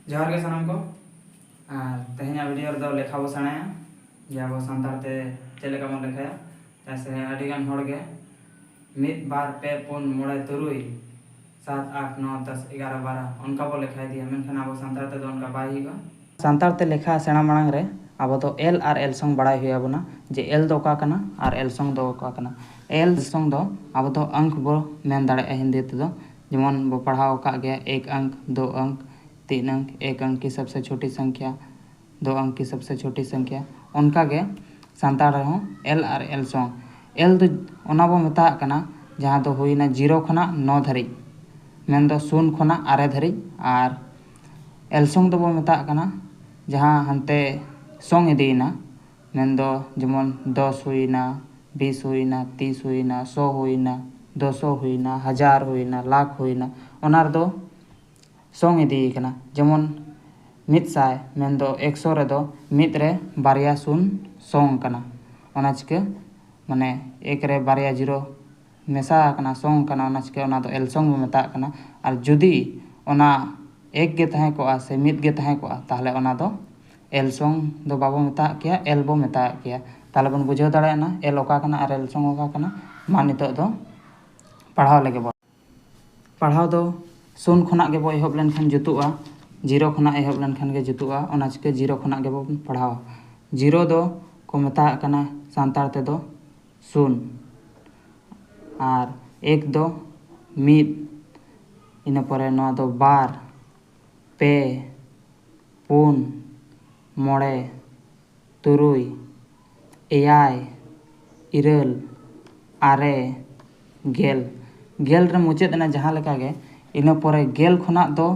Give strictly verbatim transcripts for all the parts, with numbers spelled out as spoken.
ᱡᱚᱦᱟᱨ ᱜᱮ ᱥᱟᱱᱟᱢ ᱠᱚ᱾ ᱟᱨ ᱛᱮᱦᱮᱧᱟᱜ ᱵᱷᱤᱰᱤᱭᱳ ᱨᱮᱫᱚ ᱞᱮᱠᱷᱟ ᱵᱚ ᱥᱮᱬᱟᱭᱟ, ᱡᱮ ᱟᱵᱚ ᱥᱟᱱᱛᱟᱲ ᱛᱮ ᱪᱮᱫ ᱞᱮᱠᱟ ᱵᱚᱱ ᱞᱮᱠᱷᱟᱭᱟ᱾ ᱪᱮᱫᱟᱜ ᱥᱮ ᱟᱹᱰᱤ ᱜᱟᱱ ᱦᱚᱲ ᱜᱮ ᱢᱤᱫ, ᱵᱟᱨ, ᱯᱮ, ᱯᱩᱱ, ᱢᱚᱬᱮ, ᱛᱩᱨᱩᱭ, ᱥᱟᱛ, ᱟᱴ, ᱱᱚ, ᱫᱚᱥ, ᱮᱜᱟᱨᱚ, ᱵᱟᱨᱚ, ᱚᱱᱠᱟ ᱵᱚ ᱞᱮᱠᱷᱟ ᱤᱫᱤᱭᱟ, ᱢᱮᱱᱠᱷᱟᱱ ᱟᱵᱚ ᱥᱟᱱᱛᱟᱲ ᱛᱮᱫᱚ ᱚᱱᱠᱟ ᱵᱟᱭ ᱦᱩᱭᱩᱜᱼᱟ᱾ ᱥᱟᱱᱛᱟᱲ ᱛᱮ ᱞᱮᱠᱷᱟ ᱥᱮᱬᱟ ᱢᱟᱲᱟᱝ ᱨᱮ ᱟᱵᱚ ᱫᱚ ᱮᱞ ᱟᱨ ᱮᱞ ᱥᱚᱝ ᱵᱟᱲᱟᱭ ᱦᱩᱭ ᱟᱵᱚᱱᱟ, ᱡᱮ ᱮᱞ ᱫᱚ ᱚᱠᱟ ᱠᱟᱱᱟ ᱟᱨ ᱮᱞ ᱥᱚᱝ ᱫᱚ ᱚᱠᱟ ᱠᱟᱱᱟ᱾ ᱮᱞ ᱥᱚᱝ ᱫᱚ ᱟᱵᱚ ᱫᱚ ᱟᱝᱠ ᱵᱚ ᱢᱮᱱ ᱫᱟᱲᱮᱭᱟᱜᱼᱟ ᱦᱤᱱᱫᱤ ᱛᱮᱫᱚ, ᱡᱮᱢᱚᱱ ᱵᱚ ᱯᱟᱲᱦᱟᱣ ᱟᱠᱟᱫ ᱜᱮᱭᱟ, ᱮᱠ ᱟᱝᱠ, ᱫᱳ ᱟᱝᱠ, ᱛᱤᱱ ᱟᱝᱠ, ᱮᱠ ᱟᱝᱠ ᱠᱤ ᱥᱚᱵᱥᱮ ᱪᱷᱳᱴᱤ ᱥᱚᱝᱠᱷᱭᱟ, ᱫᱳ ᱟᱝᱠ ᱠᱤ ᱥᱚᱵᱥᱮ ᱪᱷᱳᱴᱤ ᱥᱚᱝᱠᱷᱭᱟ᱾ ᱚᱱᱠᱟᱜᱮ ᱥᱟᱱᱛᱟᱲ ᱨᱮᱦᱚᱸ ᱮᱞ ᱟᱨ ᱮᱞ ᱥᱚᱝ, ᱮᱞ ᱫᱚ ᱚᱱᱟ ᱵᱚ ᱢᱮᱛᱟᱜ ᱠᱟᱱᱟ ᱡᱟᱦᱟᱸ ᱫᱚ ᱦᱩᱭᱱᱟ ᱡᱤᱨᱳ ᱠᱷᱚᱱᱟᱜ ᱱᱚ ᱫᱷᱟᱹᱨᱤᱡ, ᱢᱮᱱᱫᱚ ᱥᱩᱱ ᱠᱷᱚᱱᱟᱜ ᱟᱨᱮ ᱫᱷᱟᱹᱨᱤᱡ᱾ ᱟᱨ ᱮᱞ ᱥᱚᱝ ᱫᱚᱵᱚ ᱢᱮᱛᱟᱜ ᱠᱟᱱᱟ ᱡᱟᱦᱟᱸ ᱦᱟᱱᱛᱮ ᱥᱚᱝ ᱤᱫᱤᱭᱮᱱᱟ, ᱢᱮᱱᱫᱚ ᱡᱮᱢᱚᱱ ᱫᱚᱥ ᱦᱩᱭᱱᱟ, ᱵᱤᱥ ᱦᱩᱭᱱᱟ, ᱛᱤᱥ ᱦᱩᱭᱱᱟ, ᱥᱚ ᱦᱩᱭᱱᱟ, ᱫᱩᱥᱚ ᱦᱩᱭᱱᱟ, ᱦᱟᱡᱟᱨ ᱦᱩᱭᱱᱟ, ᱞᱟᱠᱷ ᱦᱩᱭᱱᱟ, ᱚᱱᱟ ᱨᱮᱫᱚ ᱥᱚᱝ ᱤᱫᱤᱭ ᱠᱟᱱᱟ᱾ ᱡᱮᱢᱚᱱ ᱢᱤᱫ ᱥᱟᱭ ᱢᱮᱱᱫᱚ ᱮᱠᱥᱚ ᱨᱮᱫᱚ ᱢᱤᱫ ᱨᱮ ᱵᱟᱨᱭᱟ ᱥᱩᱱ ᱥᱚᱝ ᱠᱟᱱᱟ, ᱚᱱᱟ ᱪᱤᱠᱟᱹ ᱢᱟᱱᱮ ᱮᱠ ᱨᱮ ᱵᱟᱨᱭᱟ ᱡᱤᱨᱳ ᱢᱮᱥᱟ ᱟᱠᱟᱱᱟ, ᱥᱚᱝ ᱠᱟᱱᱟ, ᱚᱱᱟ ᱪᱤᱠᱟᱹ ᱚᱱᱟ ᱫᱚ ᱮᱞ ᱥᱚᱝ ᱵᱚ ᱢᱮᱛᱟᱜ ᱠᱟᱱᱟ᱾ ᱟᱨ ᱡᱩᱫᱤ ᱚᱱᱟ ᱮᱠ ᱜᱮ ᱛᱟᱦᱮᱸ ᱠᱚᱜᱼᱟ ᱥᱮ ᱢᱤᱫ ᱜᱮ ᱛᱟᱦᱮᱸ ᱠᱚᱜᱼᱟ, ᱛᱟᱦᱚᱞᱮ ᱚᱱᱟ ᱫᱚ ᱮᱞ ᱥᱚᱝ ᱫᱚ ᱵᱟᱵᱚ ᱢᱮᱛᱟᱜ ᱠᱮᱭᱟ, ᱮᱞ ᱵᱚ ᱢᱮᱛᱟᱜ ᱠᱮᱭᱟ᱾ ᱛᱟᱦᱚᱞᱮ ᱵᱚᱱ ᱵᱩᱡᱷᱟᱹᱣ ᱫᱟᱲᱮᱭᱟᱜᱼᱟ ᱮᱞ ᱚᱠᱟ ᱠᱟᱱᱟ ᱟᱨ ᱮᱞ ᱥᱚᱝ ᱚᱠᱟ ᱠᱟᱱᱟ᱾ ᱢᱟ ᱱᱤᱛᱚᱜ ᱫᱚ ᱯᱟᱲᱦᱟᱣ ᱞᱮᱜᱮ ᱵᱚᱱ᱾ ᱯᱟᱲᱦᱟᱣ ᱫᱚ ᱥᱩᱱ ᱠᱷᱚᱱᱟᱜ ᱜᱮᱵᱚ ᱮᱦᱚᱵ ᱞᱮᱱᱠᱷᱟᱱ ᱡᱩᱛᱩᱜᱼᱟ, ᱡᱤᱨᱳ ᱠᱷᱚᱱᱟᱜ ᱮᱦᱚᱵ ᱞᱮᱱᱠᱷᱟᱱ ᱜᱮ ᱡᱩᱛᱩᱜᱼᱟ᱾ ᱚᱱᱟ ᱪᱤᱠᱟᱹ ᱡᱤᱨᱳ ᱠᱷᱚᱱᱟᱜ ᱜᱮᱵᱚᱱ ᱯᱟᱲᱦᱟᱣᱟ᱾ ᱡᱤᱨᱳ ᱫᱚ ᱠᱚ ᱢᱮᱛᱟᱜ ᱠᱟᱱᱟ ᱥᱟᱱᱛᱟᱲ ᱛᱮᱫᱚ ᱥᱩᱱ, ᱟᱨ ᱮᱠ ᱫᱚ ᱢᱤᱫ, ᱤᱱᱟᱹ ᱯᱚᱨᱮ ᱱᱚᱣᱟ ᱫᱚ ᱵᱟᱨ, ᱯᱮ, ᱯᱩᱱ, ᱢᱚᱬᱮ, ᱛᱩᱨᱩᱭ, ᱮᱭᱟᱭ, ᱤᱨᱟᱹᱞ, ᱟᱨᱮ, ᱜᱮᱞ᱾ ᱜᱮᱞ ᱨᱮ ᱢᱩᱪᱟᱹᱫ ᱮᱱᱟ ᱡᱟᱦᱟᱸ ᱞᱮᱠᱟ ᱜᱮ, ᱤᱱᱟᱹ ᱯᱚᱨᱮ ᱜᱮᱞ ᱠᱷᱚᱱᱟᱜ ᱫᱚ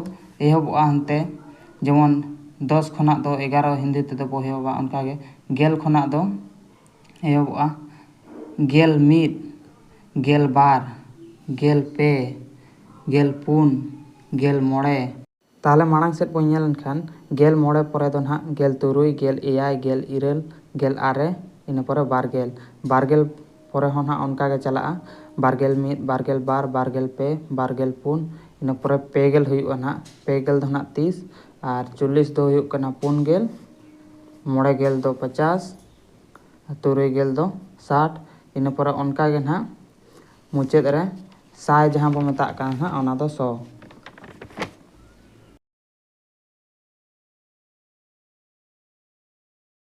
ᱮᱦᱚᱵᱚᱜᱼᱟ ᱦᱟᱱᱛᱮ, ᱡᱮᱢᱚᱱ ᱫᱚᱥ ᱠᱷᱚᱱᱟᱜ ᱫᱚ ᱮᱜᱟᱨᱚ ᱦᱤᱱᱫᱤ ᱛᱮᱫᱚ ᱵᱚ ᱮᱦᱚᱵᱟ, ᱚᱱᱠᱟᱜᱮ ᱜᱮᱞ ᱠᱷᱚᱱᱟᱜ ᱫᱚ ᱮᱦᱚᱵᱚᱜᱼᱟ ᱜᱮᱞ ᱢᱤᱫ, ᱜᱮᱞ ᱵᱟᱨ, ᱜᱮᱞ ᱯᱮ, ᱜᱮᱞ ᱯᱩᱱ, ᱜᱮᱞ ᱢᱚᱬᱮ᱾ ᱛᱟᱦᱚᱞᱮ ᱢᱟᱲᱟᱝ ᱥᱮᱫ ᱵᱚᱱ ᱧᱮᱞ ᱞᱮᱱᱠᱷᱟᱱ ᱜᱮᱞ ᱢᱚᱬᱮ ᱯᱚᱨᱮ ᱫᱚ ᱱᱟᱦᱟᱜ ᱜᱮᱞ ᱛᱩᱨᱩᱭ, ᱜᱮᱞ ᱮᱭᱟᱭ, ᱜᱮᱞ ᱤᱨᱟᱹᱞ, ᱜᱮᱞ ᱟᱨᱮ, ᱤᱱᱟᱹ ᱯᱚᱨᱮ ᱵᱟᱨ ᱜᱮᱞ᱾ ᱵᱟᱨ ᱜᱮᱞ ᱯᱚᱨᱮ ᱦᱚᱸ ᱱᱟᱦᱟᱜ ᱚᱱᱠᱟ ᱜᱮ ᱪᱟᱞᱟᱜᱼᱟ, ᱵᱟᱨ ᱜᱮᱞ ᱢᱤᱫ, ᱵᱟᱨ ᱜᱮᱞ ᱵᱟᱨ, ᱵᱟᱨ ᱜᱮᱞ ᱯᱮ, ᱵᱟᱨ ᱜᱮᱞ ᱯᱩᱱ, ᱤᱱᱟᱹ ᱯᱚᱨᱮ ᱯᱮ ᱜᱮᱞ ᱦᱩᱭᱩᱜᱼᱟ ᱱᱟᱦᱟᱜ᱾ ᱯᱮ ᱜᱮᱞ ᱫᱚ ᱱᱟᱦᱟᱜ ᱛᱤᱥ, ᱟᱨ ᱪᱚᱞᱞᱤᱥ ᱫᱚ ᱦᱩᱭᱩᱜ ᱠᱟᱱᱟ ᱯᱩᱱ ᱜᱮᱞ, ᱢᱚᱬᱮ ᱜᱮᱞ ᱫᱚ ᱯᱚᱪᱟᱥ, ᱛᱩᱨᱩᱭ ᱜᱮᱞ ᱫᱚ ᱥᱟᱴ᱾ ᱤᱱᱟᱹ ᱯᱚᱨᱮ ᱚᱱᱠᱟ ᱜᱮ ᱱᱟᱦᱟᱜ ᱢᱩᱪᱟᱹᱫ ᱨᱮ ᱥᱟᱭ ᱡᱟᱦᱟᱸ ᱵᱚ ᱢᱮᱛᱟᱜ ᱠᱟᱱ ᱱᱟᱦᱟᱜ, ᱚᱱᱟ ᱫᱚ ᱥᱚ᱾